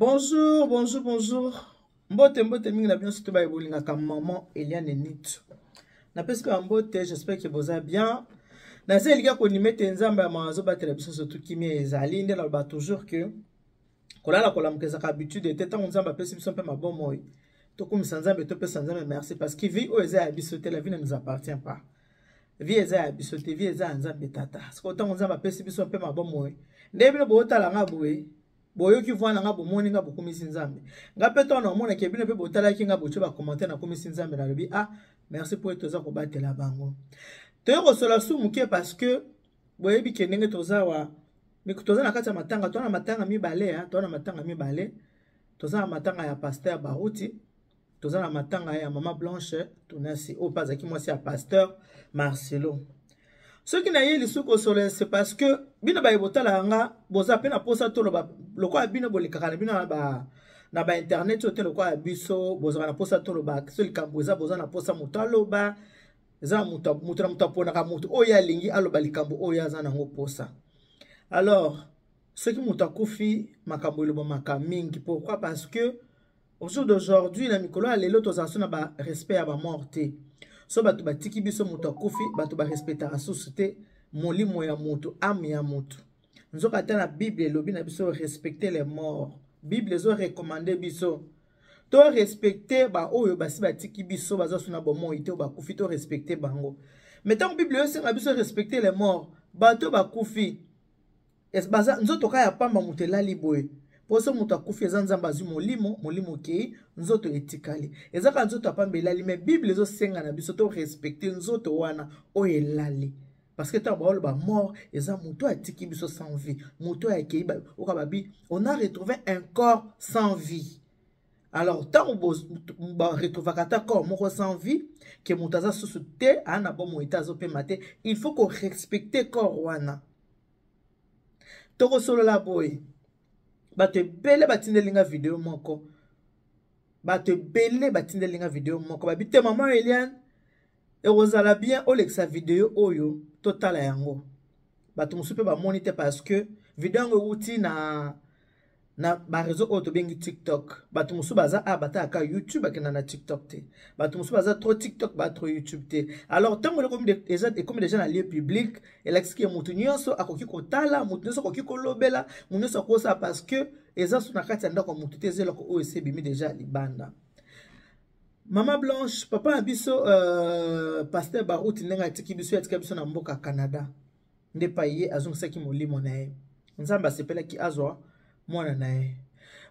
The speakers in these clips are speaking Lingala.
Bonjour, bonjour, bonjour. Mbote mbote mingi na bino surtout baye bolingaka maman Eliane Nitu. Napesi ba mbote, j'espère que boza bien. Naza elika kondima ete Nzambe ya mawa azobatela biso surtout kimia ezali nde naloba toujours que kolala kolamuka ezalaka habitude te ntango Nzambe apesi biso mpe mabomoi tokumisa Nzambe topesa Nzambe merci parce que vie oyo eza ya biso te la vie ne nous appartient pas. Vie eza ya biso te, vie eza ya Nzambe tata. Sikoyo ntango Nzambe apesi biso mpe mabomoi nde bino bootala nga boye boyoki voi na nga bomoni nga bokumisi nzambe nga mpe ntango namonaki bino mpe botalaki nga botye bacommentaire nakumisi nzambe nalobi ah merci mpo ete toza kobatela bango toye kosola su moke parce que boyebi ke ndenge toza wa toza na kati ya matanga toza na matanga mibale toza na matanga mibale toza na matanga ya pasteur baruti toza na matanga ya mama blanche tunasi oyo mpe azalaki mwasi ya pasteur marcelo soki naye lisusu kosolola c'est parce que bino baye botalaka nga boza mpe na mposa toloba lokola bino bolekaka na bino na ba na ba internet oyo te lokola biso bozalaka na mposa toloba so likambo eza boza na mposa moto aloba eza moto na moto aponaka moto oyo alingi aloba likambo oyo aza nango mposa alors soki moto akufi makambo elobamaka mingi pourquoi parce que Au jour d'aujourd'hui, na mikolo ya lelo tozala so na ba respect ya ba mort te. So bato batiki biso moto akufi, bato ba respectaka susu te molimo ya moto, ame ya moto. Nzoka ata na Bible elobi na biso respecter les morts. Bible ezo recommander biso to respecter ba oyo basi batiki biso baza so na bomoi te bakufi to respecter bango. Mais ntango Bible esenga biso respecter les morts, bato bakufi baza nzoto kaka ya pamba moto elali boye mpo so moto akufi eza nzambe azwi molimo molimo okei nzoto etikali eza kaka nzoto ya pamba elali mais bible ezosenga na biso to respecte nzoto wana oyo elali parce que ntango baoloba mort eza moto oyo atiki biso sans vie moto oyo akei oka babi on a retrouvé un corps sans vie alors ntango baretrouvaka ata corps moko sans vie ke moto aza susu te aa na bomoi te azopema te il faut korespecte corps wana tokosolola boye bato ebele batindeli nga video moko bato ebele batindeli nga video moko babi te mama Eliane ekozala bien olekisa video oyo totala yango bato mosusu mpe bamoni te parce que video yango ewuti na na bareseau oyo tobengi tiktok bato mosusu baza a batalaka youtube bakenda na tiktok te bato mosusu baza trop tiktok ba trop youtube te alors ntango ekomi deja na lieu public elakisi ke moto nyonso akoki kotala moto nyonso akoki kolobela moto nyonso akosala parce que eza so na kati ya ndako ya moto te eza eloko oyo esi ebimi deja libanda mama blanche papa na biso euh, pasteur baruti ndenge atiki biso atika biso na mboka canada nde epai ye azongisaki molimo na ye nzambe asepelaki azwa mwana na ye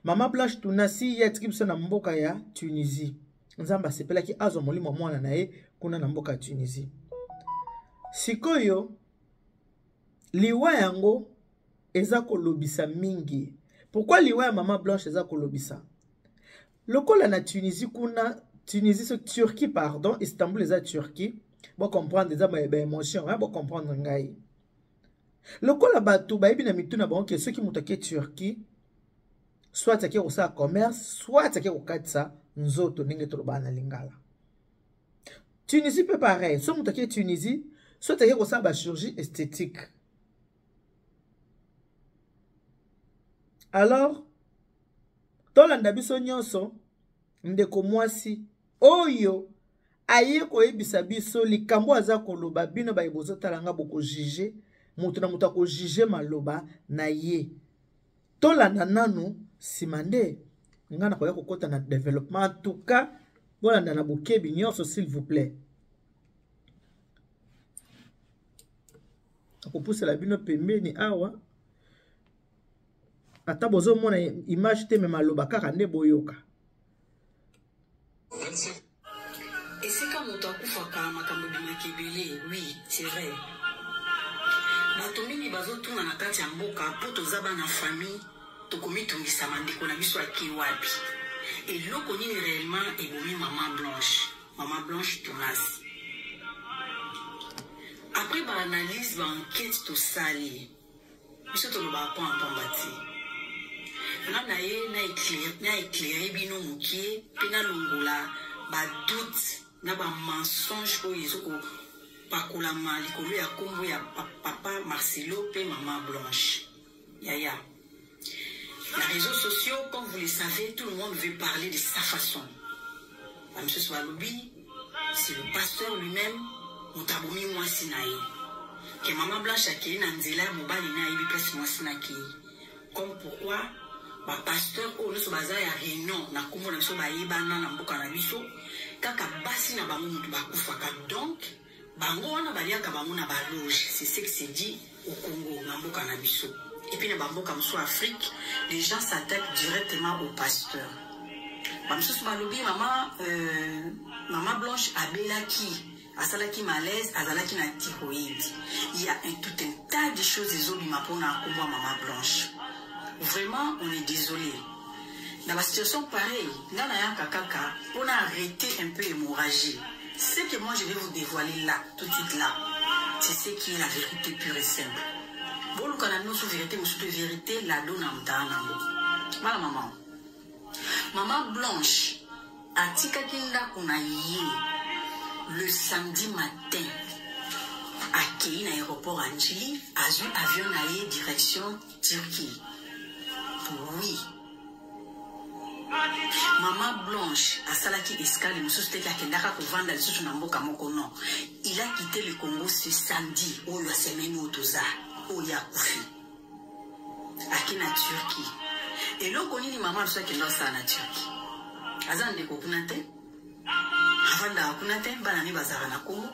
mama blanche tunasi ye atiki biso na mboka ya tunisie nzambe asepelaki azwa molimo ya mwana na ye kuna na mboka ya tunisie sikoyo liwa yango eza kolobisa mingi pourkui liwa ya mama blanche eza kolobisa lokola na tunisie kuna tunisie so turquie pardon istanbul eza turquie bocomprendre eza baémotion bocomprendre ngai lokola bato bayebi na mitu na bango ke soki moto ake turquie soit ake kosala commerce soit ake kokatisa nzoto ndenge tolobaka na lingala tunisie mpe pareil soki moto ake tunisie soit ake kosala bachirurgie esthétique alors tolanda biso nyonso ndeko mwasi oyo aye koyebisa biso likambo aza koloba bino baye bozotala nga bokojuge moto na moto akojuge maloba na ye tolanda nanu nsima nde nga nakoya kokɔta na développement en tout cas bolanda na bokebi nyonso s'il vous plaît nakopusela bino pembeni awa ata bozomona image te me maloba kaka nde boyoka esika moto akufaka makambo ebimaka ebele oui c'est vrai bato mingi bazotuna na kati ya mboka mpo toza bana famille tokomitungisama ndeko na biso ake wapi eloko nini réellement ebomi mama blanche mama blanche tunasi après baanalyse baenquête tosali biso tolobaka mpo na mpamba te nga na ye na éclaire bino mokie mpe nalongola badoute na bamensonge oyo ezokopakolama likolo ya nkombo ya papa marcelo mpe mama blanche yaya. Na réseaux sociaux, comme vous le savez, tout le monde veut parler de sa façon. Bamosusu balobi, c'est le pasteur lui-même moto abomi mwasi na ye. Ke mama Blanche akei na nzela ya mobali na ayebi place mwasi na akei. Comme pourquoi ba pasteur oyo nyonso baza ya réunion na nkombo na biso bayebana na mboka na biso kaka basi na bango moto bakufaka. Donc bango wana baliaka bango na baloge, c'est ce qui se dit au Congo, na mboka na biso. Et puis na bamboka mosusu Afrique, les gens s'attaquent directement au pasteur. Bamosusu balobi mama, mama Blanche abelaki, asalaki malaise, azalaki na thyroïde. Il y a tout un tas de choses ezobima mpona nkombo ya mama Blanche. Vraiment, on est désolé. Na basituation pareille, nga nayaka kaka mpona arrêter un peu hémorragie. Ce que moi je vais vous dévoiler là, tout de suite là, c'est ce qui est la vérité pure et simple. Boluka na nyonso vérité mosusu, vérité lado na mtaa nango. Bana mama, mama Blanche atikaki ndako na ye le samedi matin, akei na aéroport ya Njili, azwi avion na ye direction Turquie. Oui, mama Blanche asalaki escale mosusu teke akendaka kovanda lisusu na mboka moko. Non, il a quitté le Congo ce samedi oyo ya semaine oyo toza, oyo akufi, ake na Turquie. Eloko nini mama biso akenda osala na Turquie? Aza ndeko kuna te, avandaka kuna te, bana ne bazalaka na Congo.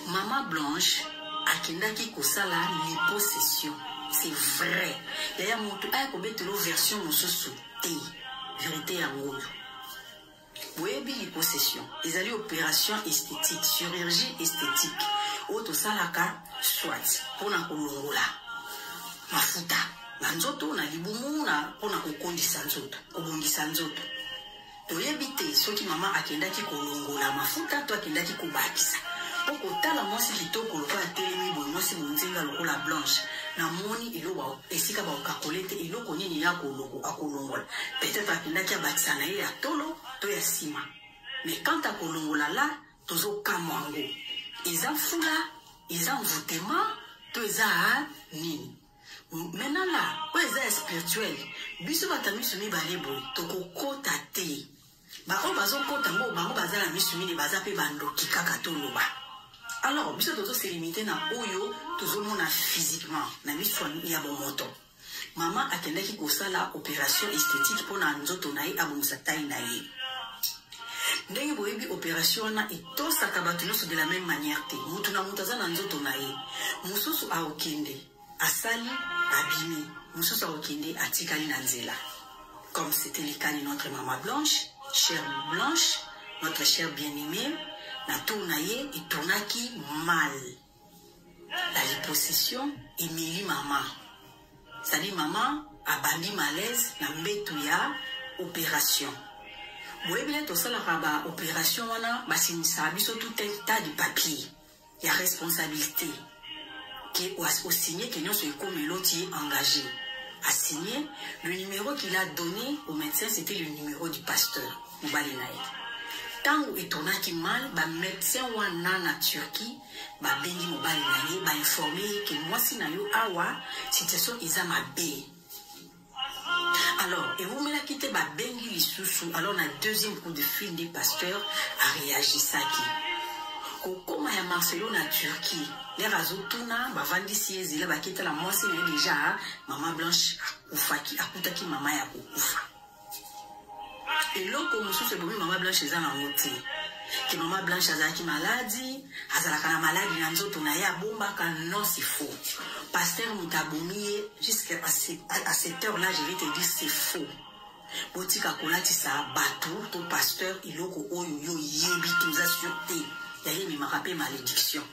Mama Blanche akendaki kosala liposuccion, c'est vrai. Yaya, moto aya kobetela version mosusu te, vérité yango oyo boyebi. Liposuccion ezali opération esthétique, chirurgie esthétique oyo tosalaka soit mpona kolongola mafuta na nzoto, na libumu, na mpona kokondisa nzoto, kobongisa nzoto. Toyebi te soki mama akendaki kolongola mafuta to akendaki kobakisa. Mpo kotala mwasi kitoko lokola atelemi boye, mwasi bonzinga lokola Blanche, namoni eloko esika bakokakole te. Eloko nini ya akolongola? Peut-être akendaki abakisa na ye ya tolo to ya nsima. Mais quant à kolongola la, tozokamwa yango. Eza fula, eza mvutema to eza nini? Maintenant la oyo eza ya spirituel, biso bato ya miso mibale boye tokokota te. Baoyo bazokota ngo, bango baza na miso mine, baza mpe bandoki kaka toloba. Alors biso tozose limiter na oyo tozomona physiquement na miso ya bomoto. Mama akendaki kosala opération esthétique mpona nzoto na ye, abongisa taille na ye. Ndenge boyebi, opération wana etosaka bato nyonso de la même manière te. Mutu na moto aza na nzoto na ye. Mosusu aokende, asali, abimi. Mosusu aokende, atikali na nzela, comme c'était le cas de notre maman Blanche, chère Blanche, notre chère bien-aimée. Na tour na ye etournaki mal, la liposuccion emeli mama, c'est-à-dire mama abandi malaise na mbeto ya opération. Boyebi nde tosalaka baopération wana, basinisaka biso tout un tas de papier ya responsabilité ke osigné, ke nyonso ekomeli oti engagé asigné. Le numéro qu'il a donné au médecin, c'était le numéro du pasteur, mobali na ye. Ntango etournaki mal, bamédecin wana na Turquie babengi mobali na ye, bainforme ye ke mwasi na yo awa situation eza mabe. Alors ewumelaki te, babengi lisusu. Alors na deuxième coup de fil nde pasteur aréagisaki. Kokóma ya Marcelo na Turquie, lere azotuna, bavandisi ye ezela, baketala mwasi na ye, déjà mama Blanche akufaki, akutaki mama ya kokufa. Eloko mosusu ebomi mama Blanche eza nango te ke mama Blanche azalaki maladi, azalaka na maladi na nzoto na ye abombaka. Non, c'est faux. Pasteur moto abomi ye, jusqu'à à cette heure là je vais te dire, c'est faux. Botika kolatisa bato to pasteur eloko oyo yo yebi te, oza sûr te. Yaye ememaka mpe malédiction.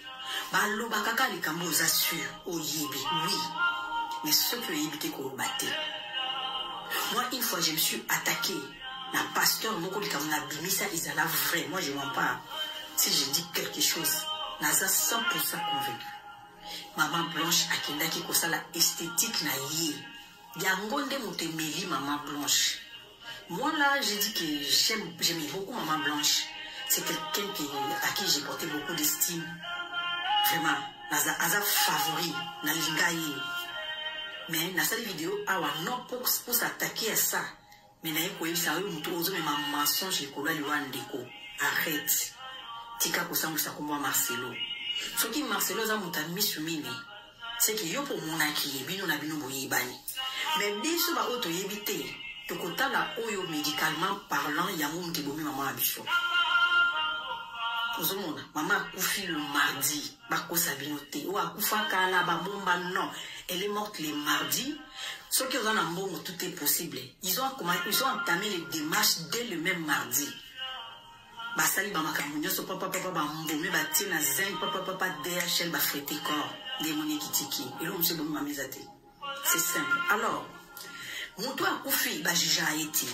Baloba kaka likambo oza sûr, oyebi, oui, mais soki oyebi te, koloba te. Moi, une fois, je me suis attaqué na pasteur moko, likambo nabimisa ezala vrai. Moi, je mens pas. Si je dis quelque chose, naza 100 convaincu. Mama Blanche akendaki kosala esthétique na ye, yango nde moto emeli mama Blanche. Moi là, j'ai dit que j'aimais beaucoup maman Blanche. C'est quelqu'un à qui j'ai porté beaucoup d'estime, vraiment. Naza aza favori, nalinga ye. Mais nasali video awa non pour, pour s'attaquer à ça. Mais naye koyebisa yo moto ozomema mensonge likolo ya liwa ndeko. Arrête. Tika kosambwisa kombo ya Marcelo. Soki Marcelo aza moto ya misu mine, c'est que yo mpo omonaki ye, bino na bino boyebani. Mais biso ba oyo toyebi te, tokotala oyo médicalement parlant yango moto ebomi mama na biso. Ozomona mama akufi le mardi, bakosa bino te. Oyo akufa kala babomba non. Elle est morte le mardi. Soki oza na mbongo tout est possible. Ils ont, ils ont entamé les démarches dès le même mardi. Basali ba makambo nyonso papa papa bambome batie na zinc papa papa DHL bafrete corps nde emoni ekitiki eloko mosusu ebomi mama eza te. C'est simple. Alors, moto akufi bajugeaka ye te.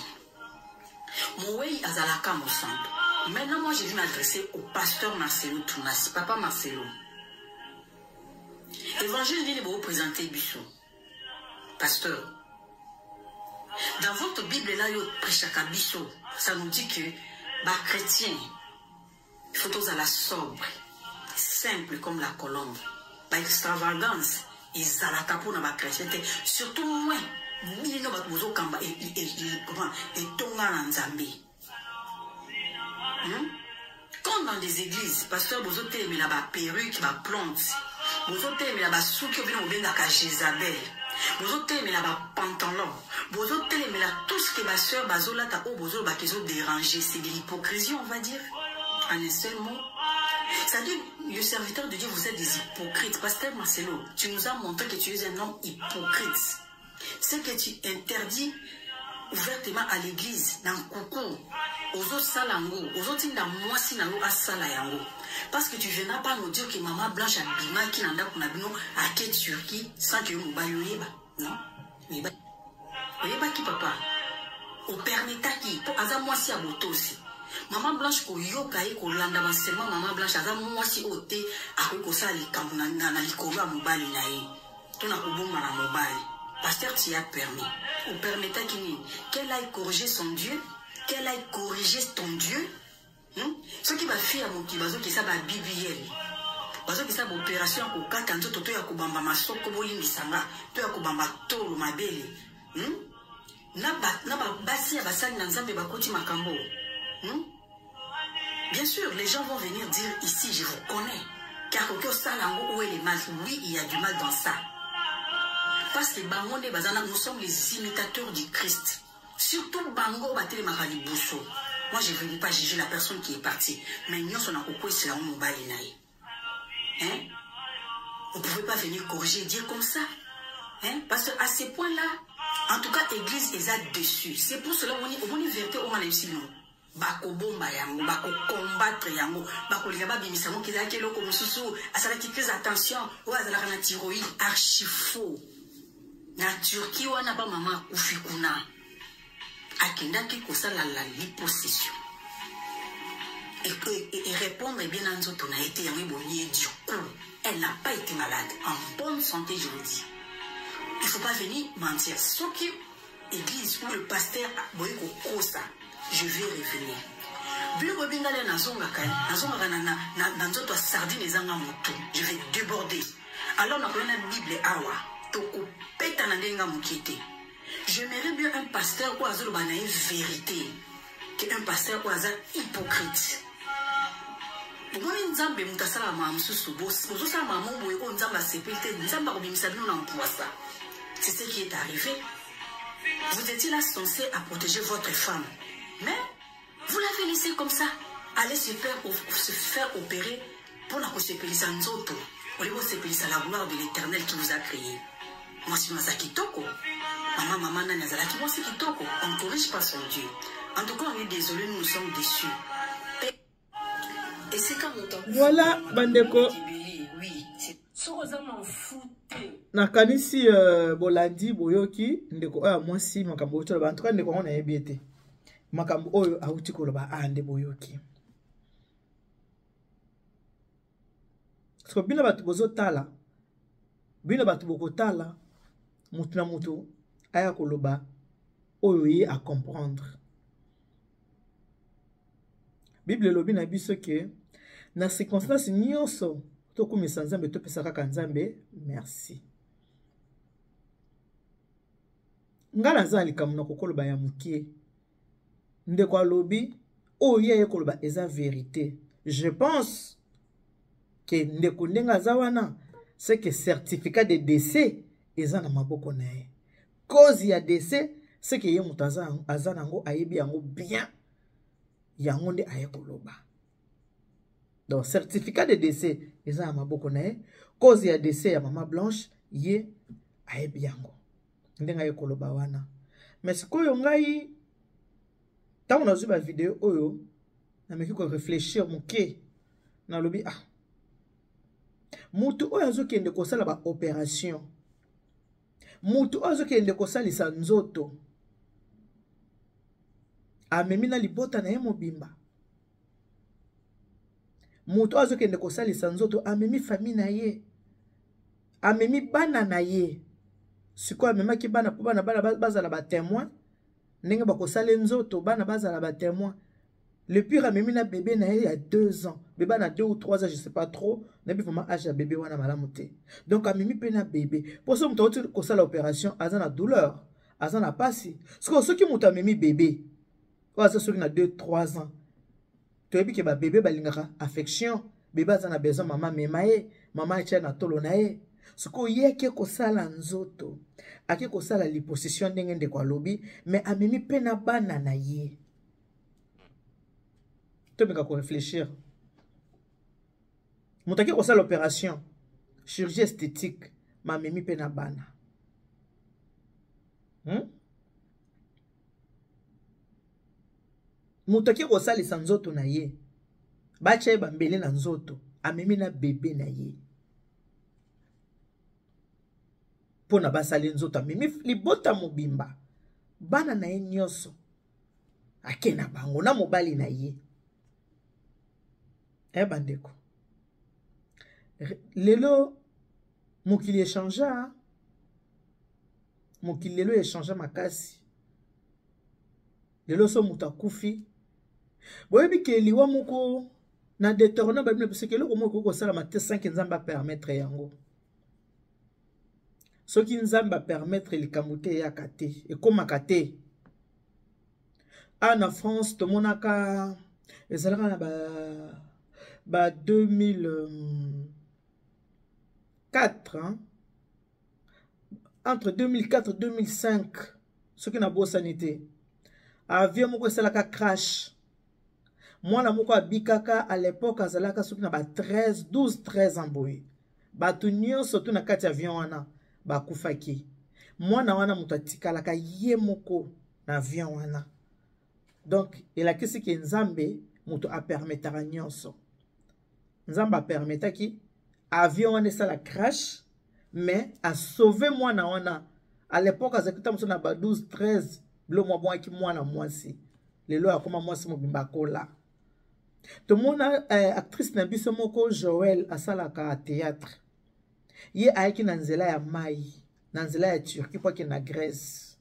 Mowei azalaka mosantu. Maintenant, moi, je vais m'adresser au pasteur Marcelo Tunasi. Papa Marcelo. Évangile nini bo présenter biso. Pasteur. Dans votre Bible là, yo prêchaka biso. Ça nous dit que ba chrétien, il faut tozala sobre, simple comme la colombe. Ba extravagance ezalaka mpona ba chrétien te, surtout moins bino bato bozokamba etonga na Nzambe. Quand dans des églises, pasteur bozotelemela ba perruque, ba plante, bozotelemela ba suki oyo bino bobengaka Jézabel, bozotelemela ba pantalon, bozotelemela tout ce que ba sœur bazolata oyo bozolobaka ezodéranger, c'est de l'hypocrisie, on va dire, en un seul mot. C'est-à-dire, le serviteur de Dieu, vous êtes des hypocrites. Pasteur Marcelo, tu nous as montré que tu es un homme hypocrite. Ce que tu interdis ouvertement à l'église, dans coucou, ozosala yango, ozotinda mwasi na yo asala yango. Parce que tu viendras pas nous dire que maman Blanche abimaki na ndako na bino ake Turquie sans que yo mobali oyeba. Non? Oyeba. Oyebaki papa. Opermetaki po aza mwasi ya botosi. Maman Blanche koyoka ye kolanda bansema maman Blanche aza mwasi oyo te akoki kosala likambo na, na, na likolo ya mobali na ye to na kobomba na mobali. Pasteur, tu as permis. Opermetaki nini? Qu'elle aille corriger son Dieu? Qu'elle aille corriger ton Dieu? Soki bafille ya mokili bazokisa ba BBL, bazokisa ba opération ya kokata nzoto to ya kobamba masoko, bolimbisa nga, to ya kobamba tolo mabele. Na ba, na ba basi ya basali na Nzambe bakoti makambo. Bien sûr, les gens vont venir dire ici, je vous connais. Car koki osala yango, où est le mal? Oui, il y a du mal dans ça. Parce que bango nde bazana, nous sommes les imitateurs du Christ. Surtout bango batelemaka liboso. Moi, je ne veux pas juger la personne qui est partie. Mais nyonso na kokwesela yango mobali na ye. Hein? Vous pouvez pas venir corriger et dire comme ça. Hein? Parce que à ce point-là, en tout cas, l'église est dessus. C'est pour cela qu'on est vérité au mal non. Bakobomba yango, bakocombattre yango, bakolinga babimisa yango ezalaki eloko mosusu, asalaki très attention, oyo azalaka na thyroïde archi faux. Na Turquie wana ba mama akufi kuna, akendaki kosala la liposuction. Et répondre bien na nzoto na ye te, yango ebongi ye du coup. Elle n'a pas été malade, en bonne santé, je vous dis. Il faut pas venir mentir. Soki église ou le pasteur boye kokosa, je vais revenir. Biloko ebengala nazongaka, nazongaka na, na, na, na nzoto ya sardine ezanga motu. Je vais déborder. Alors nakoya na Bible awa, tokopeta na ndenge moke te. J'aimerais bien un pasteur oyo azoloba na ye vérité que un pasteur oyo aza hypocrite. Bomoni Nzambe moto asalaka makambo mosusu, bozosala makambo boye oyo Nzambe asepeli te, Nzambe akobimisa bino na mpwasa. C'est ce qui est arrivé. Vous étiez là censé à protéger votre femme, mais vous l'avez laissé comme ça, aller se faire opérer pour la kosepelisa nzoto, au lieu de kosepelisa la gloire de l'Éternel qui vous a créé. Mwasi no aza kitoko, mama mama nani azalaki mwasi kitoko, on ne corrige pas son Dieu. En tout cas, on est désolé, nous nous sommes déçus. Esika moto Voilà, bandeko. Oui, c'est soki oza mafu te. Nakanisi bolandi boyoki ndeko oyo ya mwasi makambo oyo toloba. En tout cas, ndeko yango nayebi ete makambo oyo awuti koloba a nde boyoki. Parce que bino bato bozotala, bino bato bokotala, motu na motu aya koloba oyo ye a comprendre. Bible elobi na biso ke na circonstance nyonso tokumisa Nzambe, topesa kaka Nzambe merci. Nga naza na likambo na kokoloba ya mokie. Ndeko alobi oyo ye aye koloba eza verite. Je pense ke ndeko ndenge aza wana, c'est que certificat de décès eza na maboko na ye. Cause ya décès, c'est que ye moto aza nango, ayebi yango bien, yango nde aye koloba. Donc certificat de décès eza na maboko na ye, cause ya décès ya mama Blanche ye ayebi yango ndenge aye koloba wana. Mais sikoyo ngai ntango nazwi ba video oyo, nameki ko réfléchir moke, nalobi ah, motu oyo azokende kosala ba opération, motu oyo azokende kosalisa nzoto, amemi na libota na ye mobimba. Moto oyo azokende kosalisa nzoto amemi famille na ye, amemi bana na ye. Sikoyo amemaki bana mpo bana bazala batémoin ndenge bakosala nzoto, bana bazala batémoin. Le pire, amemi na bébé na ye ya 2 ans, bébé na 2 ou 3 ans, je sais pas trop, nayebi vraiment âge ya bébé wana malamu te. Donc amemi mpe na bébé, mpo so moto auti kosala opération aza na douleur, aza na pasi. Sikoyo soki moto amemi bébé oyo aza soki na 2 3 ans, toyebi ke babebe balingaka affection, bebe aza na besoin mama amema ye, mama atia na tolo na ye. Sikoyo ye ake kosala nzoto, ake kosala liposition ndenge ndeko alobi, mais amemi mpe na bana na ye. Tomeka korefléchir, moto ake kosala opération chirurgie esthétique, mamemi mpe na bana, Moto ake kosalisa nzoto na ye, batya ye bambele na nzoto, amemi na bebe na ye mpo na basali nzoto, amemi libota mobimba, bana na ye nyonso ake na bango na mobali na ye. Bandeko, lelo mokili echangea, mokili lelo echangea makasi. Lelo so moto akufi, boyebi ke liwa moko na Deutéronome bayebi na biso ke eloko moko ekoki kosalama te sans ke Nzambe apermettre yango. Soki Nzambe apermettre likambo te, eyaka te, ekomaka te. A na France tomonaka ezalaka na ba 2004, hein? Entre 2004 2005 soki nabosani te, avion moko esalaka crash, mwana moko abikaka. À l'époque azalaka soki na ba 13 12 13 ans boye. Bato nyonso tu na kati ya avion wana bakufaki, mwana wana moto atikalaka ye moko na avion wana. Donc elakisi ke Nzambe moto apermetaka nyonso. Nzambe apermetaki avion wana esala crash, mais asauve mwana wana. À l'époque azalaki ta mosusu na ba 12 13 bilo mwa bwaki, mwana mwasi. Lelo akoma mwasi mobimba, akola. Tomona actrice na biso moko Joel, asalaka théâtre. Ye ayaki na nzela ya mai, na nzela ya Turquie po akende na Grèce.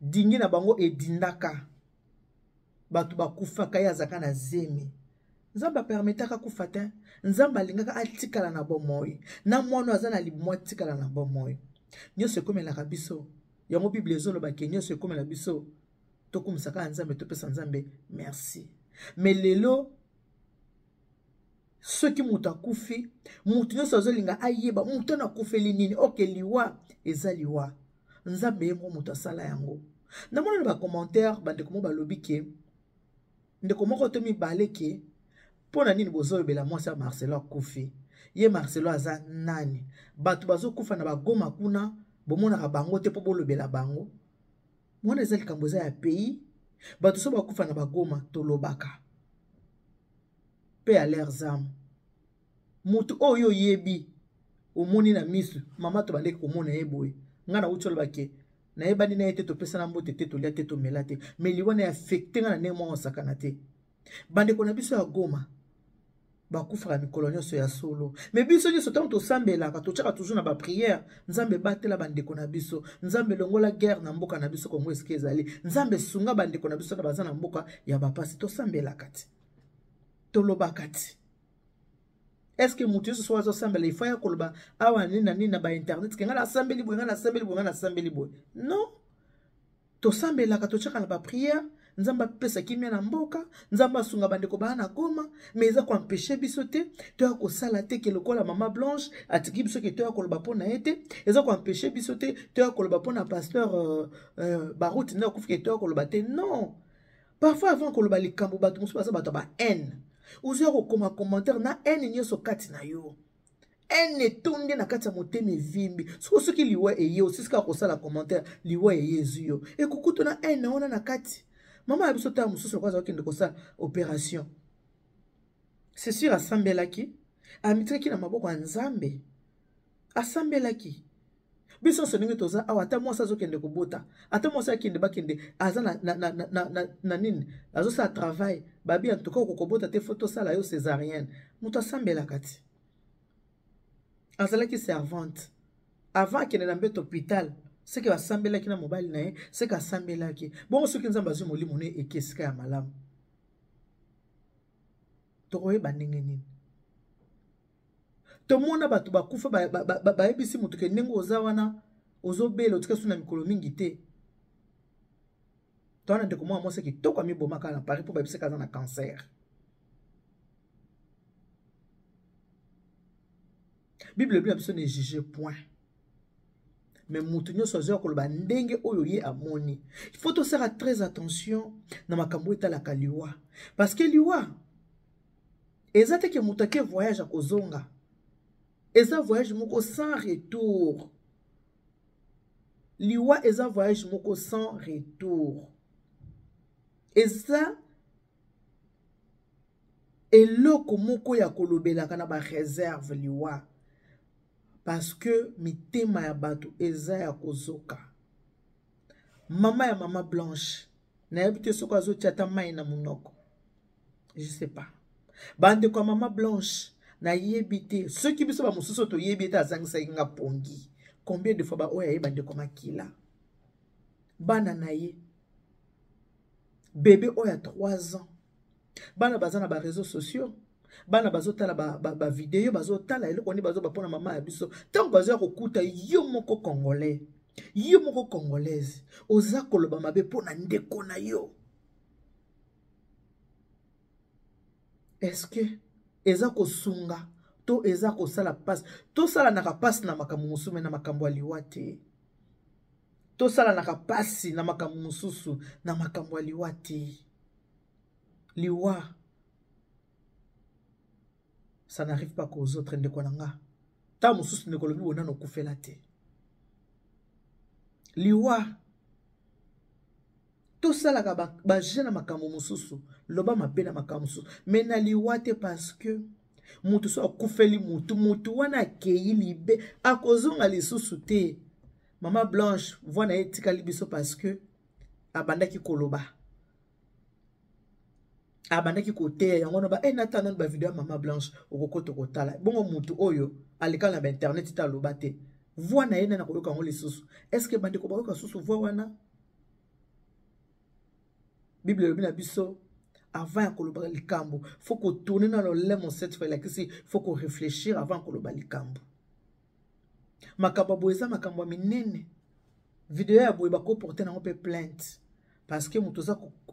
Dingi na bango edindaka, bato bakufaka, ye azalaka na zemi. Nzambe apermetaka akufa te, Nzambe alingaka atikala na bomoi na mwana aza na libumu, atikala na bomoi. Nyonso ekomelaka biso, yango Bible ezoloba ke nyonso ekomela biso, tokumisaka ya Nzambe, topesa Nzambe merci. Mais lelo soki moto akufi, moto nyonso azolinga ayeba moto wana akufeli nini. Ok, liwa eza liwa, Nzambe ye moko moto asala yango. Namona na bacommentaire bandeko mo balobi ke ndeko moko to mibale ke mpo na nini bozolobela mwasi ya Marcelo akufi, ye Marcelo aza nani? Bato bazokufa na bagoma kuna, bomonaka bango te mpo bolobela bango. Mwana eza likambo eza ya pays. Bato so bakufa na bagoma, tolobaka mpe ya leurs âmes. Moto oyo oyebi, omoni na misu, mama tobandeki komona ye boye, ngai nauti oloba ke nayebani na ye te, topesana mbote te, tolia te, tomela te, mais liwa na ye affecte ngai na ndenge moko osakana te. Bandeko na biso ya Goma bakufaka mikolo nyonso, ya solo, mais biso nyonso ntango tosambelaka, totiaka toujours na baprière: Nzambe batela bandeko na biso, Nzambe longola guerre na mboka na biso Kongo esika ezali, Nzambe sunga bandeko na biso na baza na mboka ya bapasi. Tosambelaka ti, tolobaka ti. Est ce que moto nyonso soki azosambela ifo ya koloba awa nini na nini na bainternet ke ngai nasambeli boye, ngai nasambeli boye, ngai nasambeli boye? Non, tosambelaka, totyaka na baprière, Nzambe apesa kimia na mboka, Nzambe asunga bandeko baa na Goma, mais eza koempeshe biso te toya kosala te ke lokola Mama Blanche atiki biso ke toya koloba mpo na ye te. Eza koempeshe biso te toya koloba mpo na pasteur Baruti nde akufi ke toya koloba te. Non, parfois avant koloba likambo, bato mosusu baza bato ya ba haine. Ozoya kokoma commentaire na haine nyonso kati na yo, haine etondi na kati ya motema, evimbi. Soki liwa eye, osisi kaka kosala commentaire, liwa eye ezwi yo, ekokutu na haine wana na kati. Mama ya biso, ntango mosusu lokola azakokende kosala opération, c'est sûr asambelaki, amitikaki na maboko ya Nzambe, asambelaki. Biso nyonso ndenge toza awa, ata mwasi azokende kobota, ata mwasi akende, bakende, aza na nini, azosala travail, babi en tout cas okokobota te, faut tosala yo césarienne. Moto asambelaka ti azalaki servante avant akende na mbeto hôpital, seke basambelaki na mobali na ye, seke asambelaki bongo. Soki Nzambe azwi molimo ne eke esika ya malamu, tokoyeba ndenge nini? Tomona bato bakufa, bayebisi moto ke ndenge oza wana, ozobela, otika so na mikolo mingi te. To wana ndeko mwana mwasi kitoko amibomaka na Paris mpo bayebisaka aza na cancer. Bible elobi na biso: ne juge point. Mais moto nyonso azwa koloba ndenge oyo ye amoni. Il faut tosala très attention na makambo etalaka liwa, parce que liwa eza te ke moto ake voyage akozonga. Eza voyage moko sans retour. Liwa eza voyage moko sans retour. Eza eloko moko ya kolobelaka na bareserve, liwa, parce que mitema ya bato eza ya kozoka. Mama ya Mama Blanche, nayebi te soki azotia ata mai na monoko, je sais pas. Bandeko ya Mama Blanche, nayebi te soki biso bamosusu toyebi ete azangisaki nga pongi combien de fois. Baoyo aye, bandeko makila, bana na ye, bebe oyo ya 3 ans, bana baza na bareseau sociaux, bana bazotala bavideo, ba, ba bazotala eloko nini bazoba mpona mama ya biso. Ntango bazoya kokuta yo moko Congolais, yo moko Congolaise, oza koloba mabe mpona ndeko na yo, est-ce eza kosunga to eza kosala mpasi? Tosalanaka mpasi na makambo mosusu, me na makambo ya liwa te. Tosalanaka mpasi na makambo mosusu, na makambo ya liwa te. Liwa, ça n'arrive pas qu'aux autres. Ndeko na nga, ntango mosusu ndeko olobi bonano okufela te liwa. Tosalaka baje na makambo mosusu, loba mabe na makambo mosusu, me na liwa te, parce que motu so akufeli motu, motu wana akei libe, akozonga lisusu te. Mama Blanche, voix na ye etikali biso parce que abandaki koloba, abandaki koteya yango wana. Ba e nata nano bavideo ya Mama Blanche, okokota kotala bongo. Motu oyo aleka na bainternet te, aloba te, voix na ye nani akoyoka yango lisusu? Est ce que bandeko bakoyoka susu voix wana? Bible elobi na biso, avant ya koloba likambo, faut kotourne na lolemo cette fois. Elakisi faut koréfléchir avant koloba likambo. Makambo ya boye eza makambo ya minene. Video ya boye bakoporte nango mpe plainte, parce que moto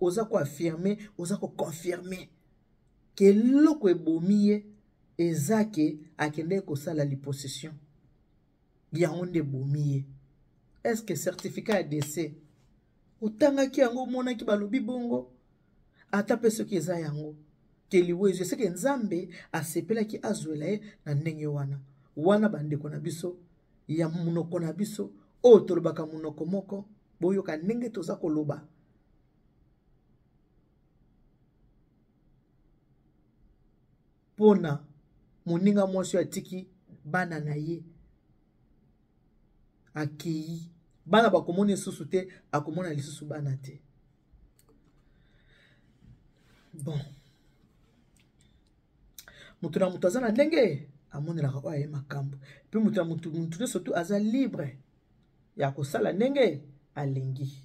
oza koaffirme, oza koconfirme ke eloko ebomi ye eza ke akendeki kosala liposuction, yango nde ebomi ye. Est ce que certificat ya décès otangaki yango, omonaki balobi bongo? Ata mpe soki eza yango ke liwa ezwi, eseke Nzambe asepelaki azwela ye na ndenge wana. Wana bandeko na biso ya monoko na biso oyo tolobaka monoko moko, boyoka ndenge toza koloba. Mpona moninga mwasi oyo atiki bana na ye, akei, bana bakomona lisusu te, akomona lisusu bana te. Bon, moto na moto aza na ndenge amonelaka oyo aye makambo, mpe moto na moto, moto nyonso tu aza libre ya kosala ndenge alingi.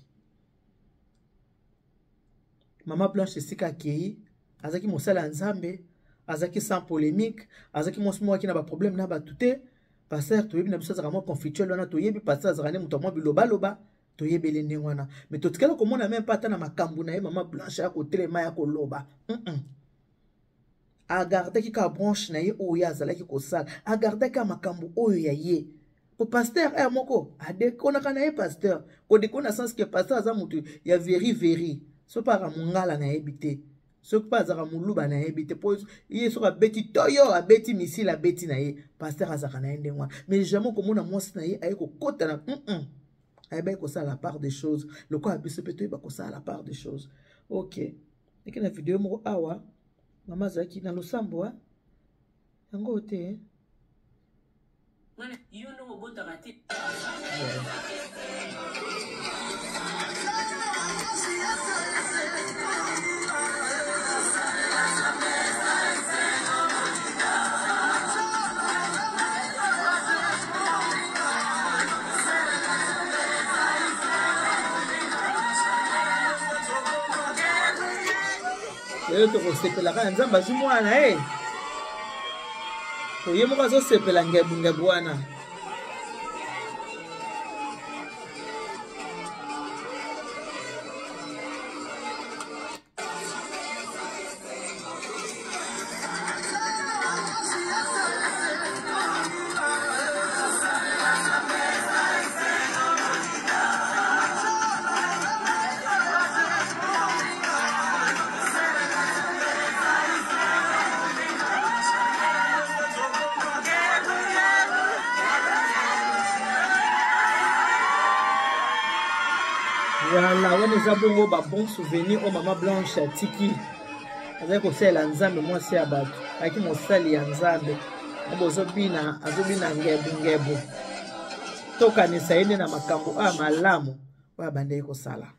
Mama Blanche, esika akei, azalaki mosala ya Nzambe. Azalaki sans polémique, azalaki mwasi moko aki na baproblème na bato te. Pasteur toyebi na biso azalaka mwa conflictuel wana, toyebi pasteur azalaka nde moto ya mwa bilobaloba, toyebeli ndenge wana. Mais totikala komona meme mpe ata na makambo na ye mama Blanche ya kotelema ya koloba. Agardaki kaka branche na ye oyo ye azalaki kosala, agardaki kaka makambo oyo ya ye. Po pasteur aya moko adekonaka na ye pasteur, kodekona sens ke pasteur aza motu ya veri veri, so mpe aka mongala nayebi te, soki mpe azalaka moluba nayebi te, po ye soki abeti toyo abeti misile abeti na ye, pasteur azalaka na ye ndenge wana. Mais jamais okomona mwasi na ye aye kokota na ayebaki kosala la part des choses lokola biso mpe toyeba kosala la part des choses. Ok, eke na video moko awa mama azalaki na losambo yango te. Yo ndongo obotaka te. Lelo tokosepelaka na Nzambe azwi mwana na ye, to ye moko azosepela ngebungebu wana. Voilà, wana eza bongo ba bon souvenir oyo mama Blanche atiki. Azali kosalela Nzambe, mwasi ya bato, ayaki mosali ya Nzambe. Bozobina, azobina ngebu ngebu. Tokanisa ye nde na makambo oyo malamu oyo abandaki kosala.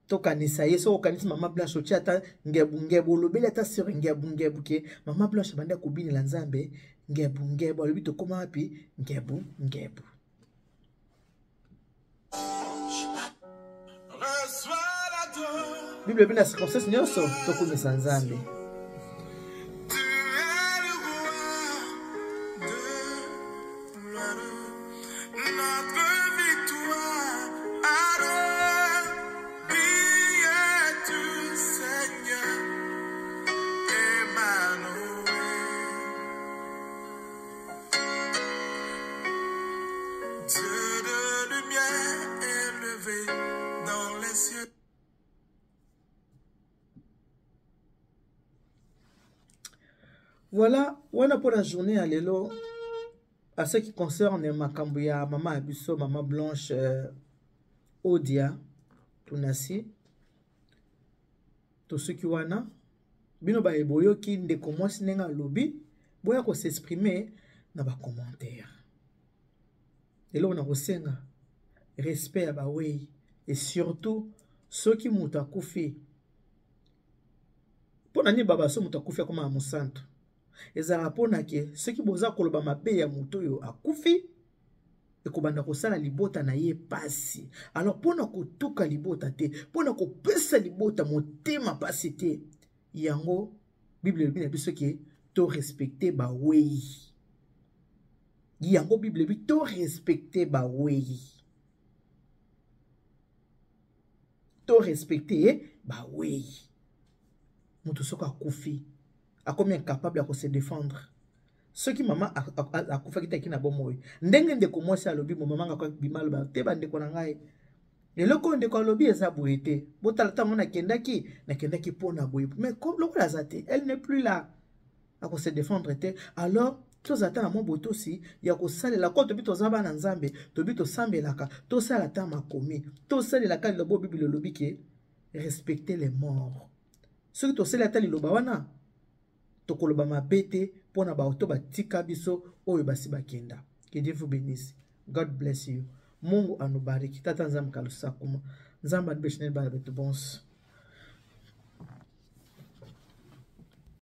Tokanisa ye, soki okanisi mama Blanche, otie ata ngebu ngebu, olobeli ata sur ngebu ngebu ke mama Blanche abandaki kobinela Nzambe ngebu ngebu, alobi tokóma wapi ngebu ngebu. Bible ebi na circonstance nyonso tokumisa Nzambe. Dieu de lumière élevé dans les cieux. Voilà, wana pour la journée ya lelo, à ce qui concerne makambo ya mama ya biso, mama Blanche Odia Tunasi, tosuki wana. Bino baye boyoki ndeko mwasi ndenge alobi, boya ko s'exprimer na ba commentaire. Eloko na kosenga respect ya bawei, et surtout soki moto akufi, mpona nini baba so moto akufi akoma ya mosantu? Ezalaka mpona ke soki boza koloba mabe ya moto oyo akufi, ekobanda kosala libota na ye pasi. Alors mpona kotuka libota te, mpona kopesa libota motema pasi te, yango Bible elobi na biso ke to respecter bawei. Yango Bible elobi to respecter bawei, to respecter bawei. Moto soki akufi akomi incapable ya kose défendre. Soki mama akufaki te aki na bomoi, ndenge ndeko mwasi alobi, mo mama nga bima aloba te, bandeko na ngai, eloko oyo ndeko alobi eza boye te, botala ntango nakendaki mpona boye, mais lokola aza te, elle n'est plus là, akose défendre te. Alors tozala ata na mwa botosi ya kosalela ko tobi toza bana Nzambe, tobi tosambelaka, tosala ata makomi, tosalelaka liloba oyo Bible elobi ke respecter les morts. Soki tosali ata liloba wana, tokoloba mabe te mpona bato batika biso oyo basi bakenda. Que Dieu vous bénisse. God bless you. Mungu anubariki. Tata Nzambe kalusakuma. Nzambe anibeshineli bana betu bonso.